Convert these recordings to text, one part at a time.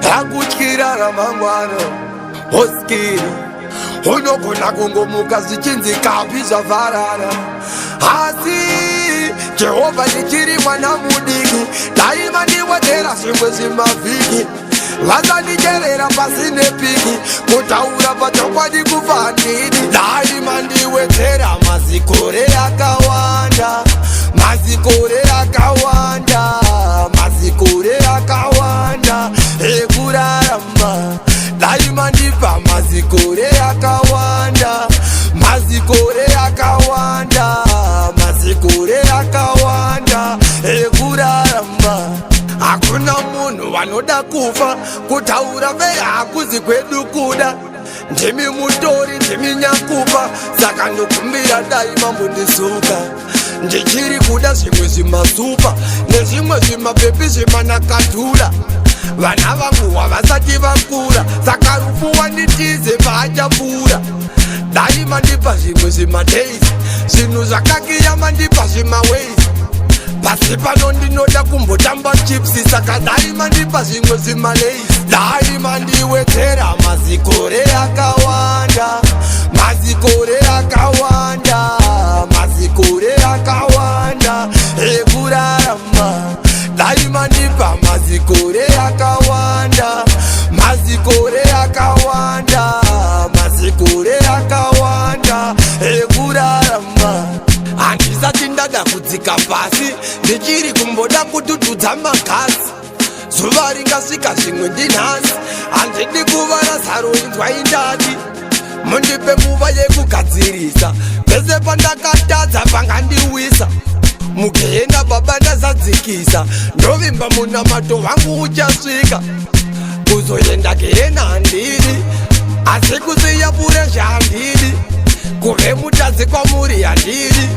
Rakutyira ramangwana oskiri unogona kungomuka zvichinzi kapi zvavharana. Asi Jehovha, ndichiri mwana mudiki, dai mandiwedzera zvimwe zvimavhiki. Vasandicherera pasi nepiki, kutaura pachokwadi kufa handidi. Dai mandiwedzera mazikore akawanda, mazikore akawanda, mazikore akawanda ekurarama. Dai mandipa mazikore akawanda, mazikore akawanda, mazikore akawanda ekurarama. Hakuna munhu vanoda kufa, kutaura feya hakuzi kwedu kuda. Ndimi mutori, ndimi nyakupa, saka ndokumbira dai mambondisuka. Ndichiri kuda zvimwe zvimasupa nezvimwe zvimabhebhi zvimanakadhula. Vana vangu havasati vakura, saka rufu wanditize paachapfuura. Dai mandipa zvimwe zvimadays, zvinhu zvakakiya, mandipa zvimaways. Pasi pano ndinoda kumbotamba chips, saka dai mandipa zvimwe zvimalays. Dai mandiwedzera mazikore akawanda, mazikore akawanda, mazikore akawanda ekurarama. Dai mandipa mazikore akawanda, mazikore akawanda, mazikore akawanda ekurarama. Handisati ndada kudzika pasi, ndichiri kumboda kututudza magasi. Zuva ringasvika zvimwe ndinhasi, handidi kuva Razaro. Inzwa indati mundipe nguva yekugadzirisa pese pandakatadza pangandiwisa mugehena. Baba, ndazadzikisa, ndovimba munamato wangu uchasvika. Kuzoenda gehena handidi, asi kusiya pressure handidi. Kuve mutadzi kwamuri handidi,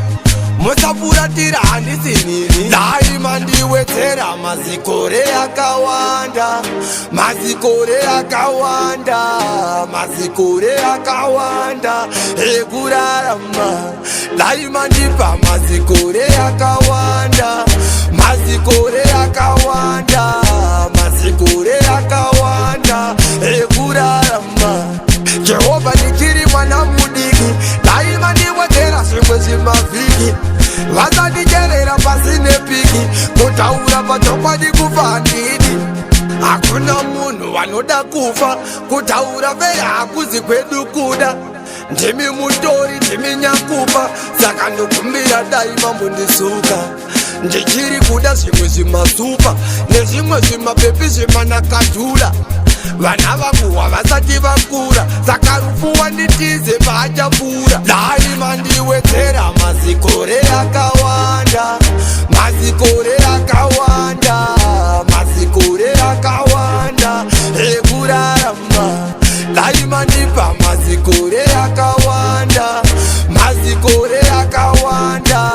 musafuratira, handisi nini. Dai mandiwedzera mazikore akawanda, mazikore akawanda, mazikore akawanda ekurarama. Dai mandipa mazikore akawanda, mazikore akawanda, mazikore akawanda ekurarama. Jehovha, ndichiri mwana mudiki, dai mandiwedzera zvimwe zvimavhiki. Vasandicherera pasi nepiki, kutaura pachokwadi kufa handidi. Hakuna munhu vanoda kufa, kutaura feya hakuzi kwedu kuda. Ndimi mutori, ndimi nyakupa, saka ndokumbira dai mambondisuka. Ndichiri kuda zvimwe zvimasupa nezvimwe zvimabhebhi zvimanakadhula. Vana vangu havasati vakura, saka rufu wanditize paachapfuura. Dai mandiwedzera mazikore akawanda, mazikore akawanda, mazikore akawanda ekurarama. Dai mandipa mazikore akawanda, mazikore akawanda,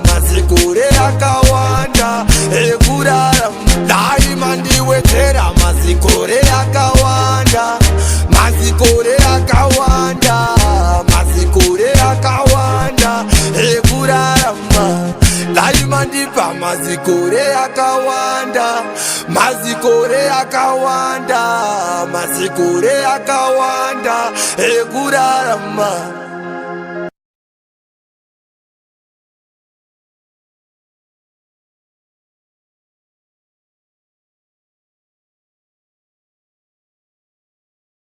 mazikore akawanda ekurarama. Dai mandiwedzera mazikore akawanda, mazikore akawanda, mazikore akawanda ekurarama. Dai mandipa mazikore akawanda, mazikore akawanda, mazikore akawanda ekurarama.